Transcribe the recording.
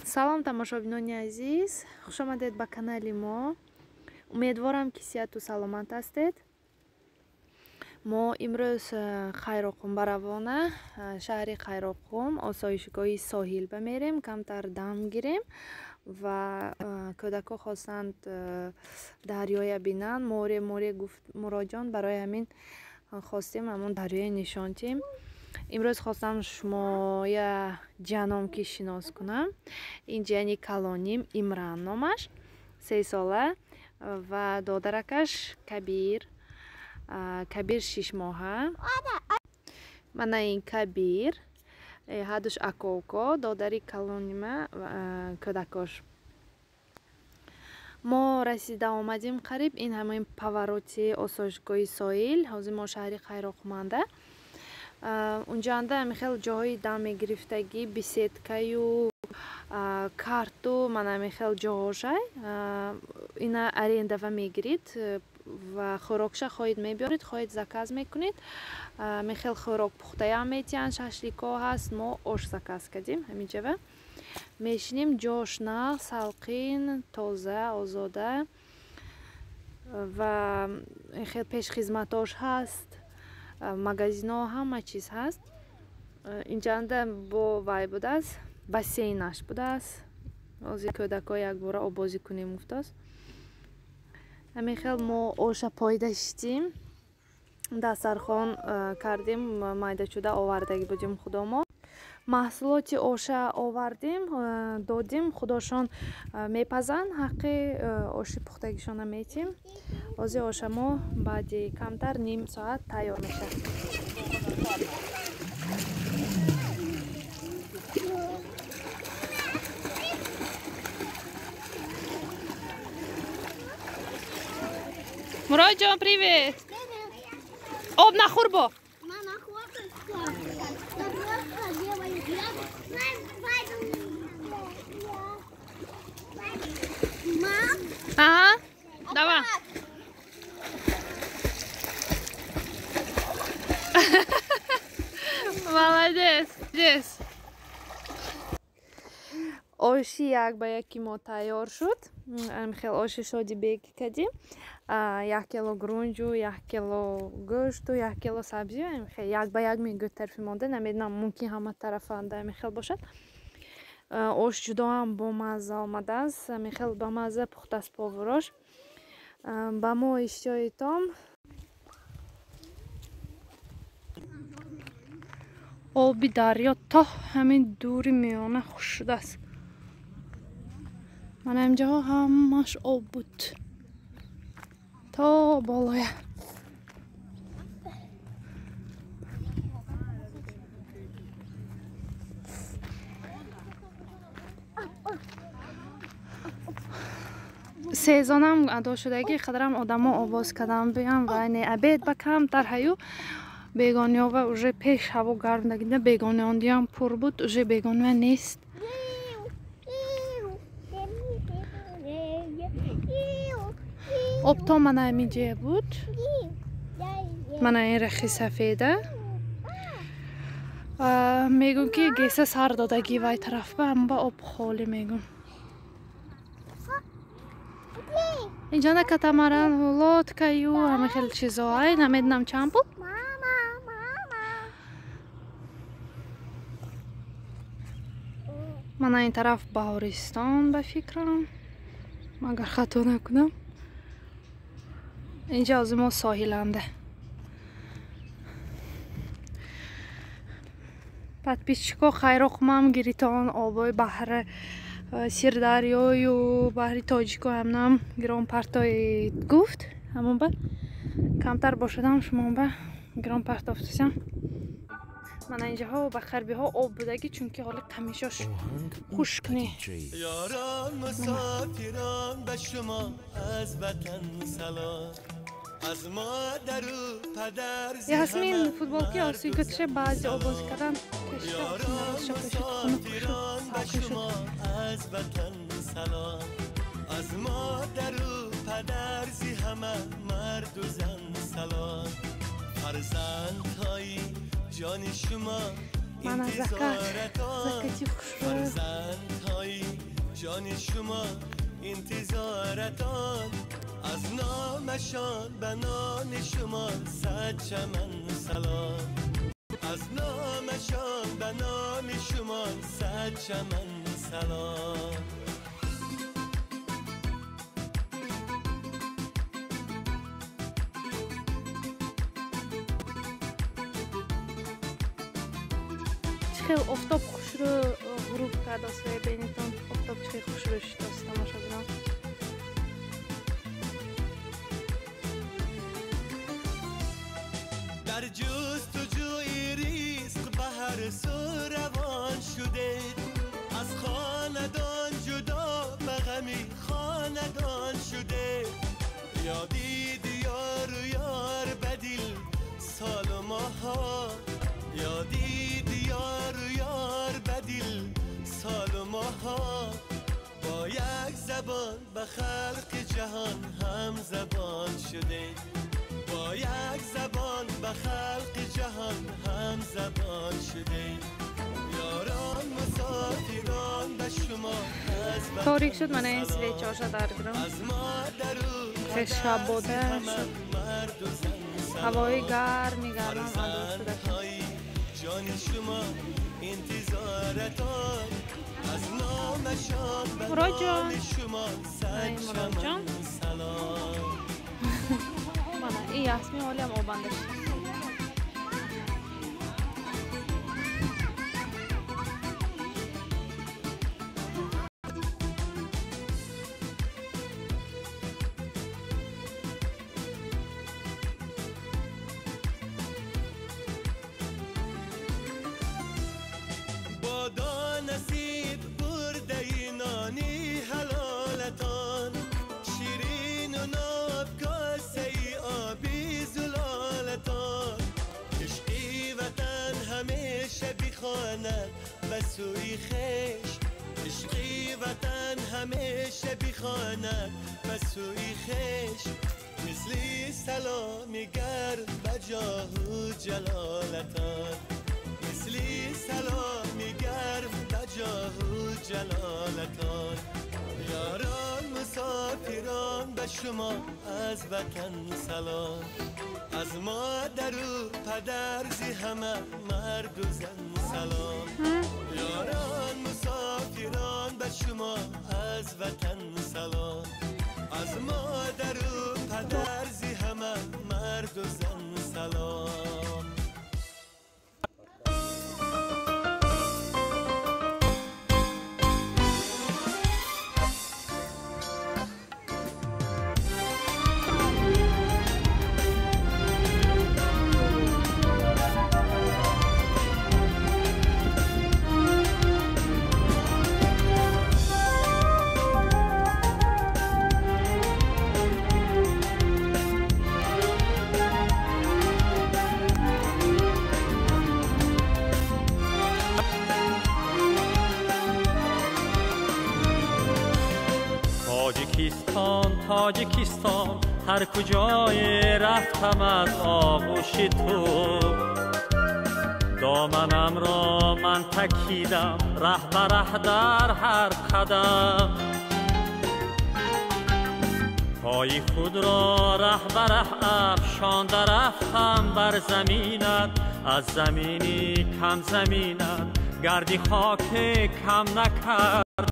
Салом, тамошобинони азиз, хушомадед ба канали мо. Умедворам, ки сиҳату саломат ҳастед. Мо имрӯз Хайроқум баравона, шаҳри Хайроқум, осоишгоҳи соҳил ба мерем, камтар дам гирем ва кӯдакҳо хостанд дарёя бинанд. Море, море гуфт Муроҷон, барои ҳамин хостем ҳамон дарёя нишон диҳем. Имрӯз хостам шумоя ҷаном ки шинос кунам. Ин ҷияни калоним Имран номаш, 3 сола, ва додаракаш Кабир. Кабир 6 моҳа. Мана ин Кабир, ҳардуш ака-уко, додари калонима, кӯдакош. Мо расида омадем қариб ин ҳамин повороти осоишгоҳи соҳил. Ҳозир мо шаҳри Хайроқуманда. Унҷоанда ҳамин хел ҷоҳои дам мегирифтагӣ, беседкаю карту, мана ҳамин хел ҷоҳошай. Ина арендава мегирид ва хӯрокша хоҳед мебиёред, хоҳед заказ мекунед. Ҳамин хел хӯрок пухтаям метиҳанд, шашликҳо ҳаст. Мо ош заказ кардем. Ҳаминҷава мешинем, ҷош нағз, салқин, тоза, озода ва хел пешхизматош ҳаст, магазинҳо, ҳама чиз ҳаст. Инҷанда бо вай будааст, бассейнаш будааст. Ҳозир кӯдакҳо якбора оббозӣ кунем гуфтааст. Ҳамин хел мо оша пойда шитем, дастархон кардем, майдачуда овардагӣ будем худомо. Маҳсулоти оша овардем, додем, худошон мепазанд, ҳаққи оши пухтагишона метиҳем. Ҳозир оша мо баъди камтар ним соат тайёр мешавад. Муроҷон, привет! Об нахӯр бо. Мама, хлопушка. Хлопушка делаю. Я пойду. Мам? Ага, давай. Молодец, молодец. Оши як ба яки мо тайёр шуд. Хел оши шоди беги кардем. 1 кило грунҷу, 1 кило гӯшту, 1 кило сабзӣ. Як ба як мегӯяд тарафи монда, намедонам, мумкин ҳама тарафанда ҳамин хел бошад. Ош ҷудоам бомазза омадааст, ҳамин хел бамазза пухтааст поварош. Ба мо иштиҳои том. Оби дарё то ҳамин дури миёна хушк шудааст. Мана инҷоҳо ҳамаш об буд то болоя. Сезонам адо шудагӣ, қадарам одамо овоз кардам биям ва не обед ба камтар ҳаю бегониёва уже пеш ҳаво гарм нагида, бегониёндиам пур буд, уже бегониё нест. Об то мана ҳаминҷая буд, мана ин рахи сафеда. Мегӯм, ки геса сар додагӣ вай тараф ба ҳама об холӣ мегӯм. Инҷона катамаран, лодкаю, ҳама хел чизо ай, намедонам чанд пул. Мама, мама. Мана ин тараф Баҳористон, ба фикрам, агар хато накунам. Инҷа ҳозир мо соҳиланда. Подписчико, Хайроқумам гиритон, обои баҳри Сирдарёю баҳри Тоҷико ҳамнам гирон партои гуфт. Ҳамон ба камтар бошадам, шумо ба гирон партофтасам. Мана инҷаҳо ба қарбиҳо об будагӣ, чунки ҳоли қамишош хушк не. یاران مسافران به شما از وطن سلام از مادر و پدر ز Ясмин همه футболки осин кӯтише баъзи обозӣ кардан кашида. یاران مسافران به شما از وطن سلام از مادر و پدر زی همه مرد و زن سلام فرزندهای جان شما Мана закат. انتظارتان Закати хушрӯ. فرزندهای جان شما انتظارتان از نامشان به نام شما صد چمن سلام از نامشان به نام شما صد چمن سلام. Хел офтоб хушрӯ ғуруб кардааст, бинитон офтоб чӣ хушрӯ шудааст, тамошобинон. Дар ҷустуҷӯи ризқ ба ҳар су равон шудед, аз хонадон ҷудо ба ғами хонадон шудед. Ёди диёру ёр ба дил солу моҳҳо, ёди диёру ёр ба дил солу моҳҳо, бо як забон ба халқи ҷаҳон ҳамзабон шудед, бо як забон ба халқи ҷаҳон ҳамзабон шудед. Ёрон мусофирон ба шумо аз торик шуд, мана ин свечаша дар гирам. Аз модару шабода шуд, ҳавои гарми гармам адо шуда. جان شما انتظارتان از نامشان به نام شما صد چمن سلام. Мана ин Ясмин ҳолиам обанда шуд. نصیب برده نانی حلالتان، شیرین و ناب کاسه آبی زلالتان، عشقی وطن همیشه بخواند به سوی خویش، عشقی وطن همیشه بخواند به سوی خویش، مثل سلامی گرم به جاه و جلالتان، مثل سلامی گرم به جاه و جلالتان. یاران مسافران به شما از وطن سلام، از مادر و پدر زی همه مرد و زن سلام. یاران مسافران به شما از وطن سلام، از مادر و پدر زی همه مرد و زن سلام. تاجیکستان هر کجای رفتم از آغوش تو، دامنم را من تکیدم ره به ره در هر قدم، پای خود را ره به ره افشانده رفتم بر زمینت، از زمینی کم زمینت گردی خاک کم نکرد.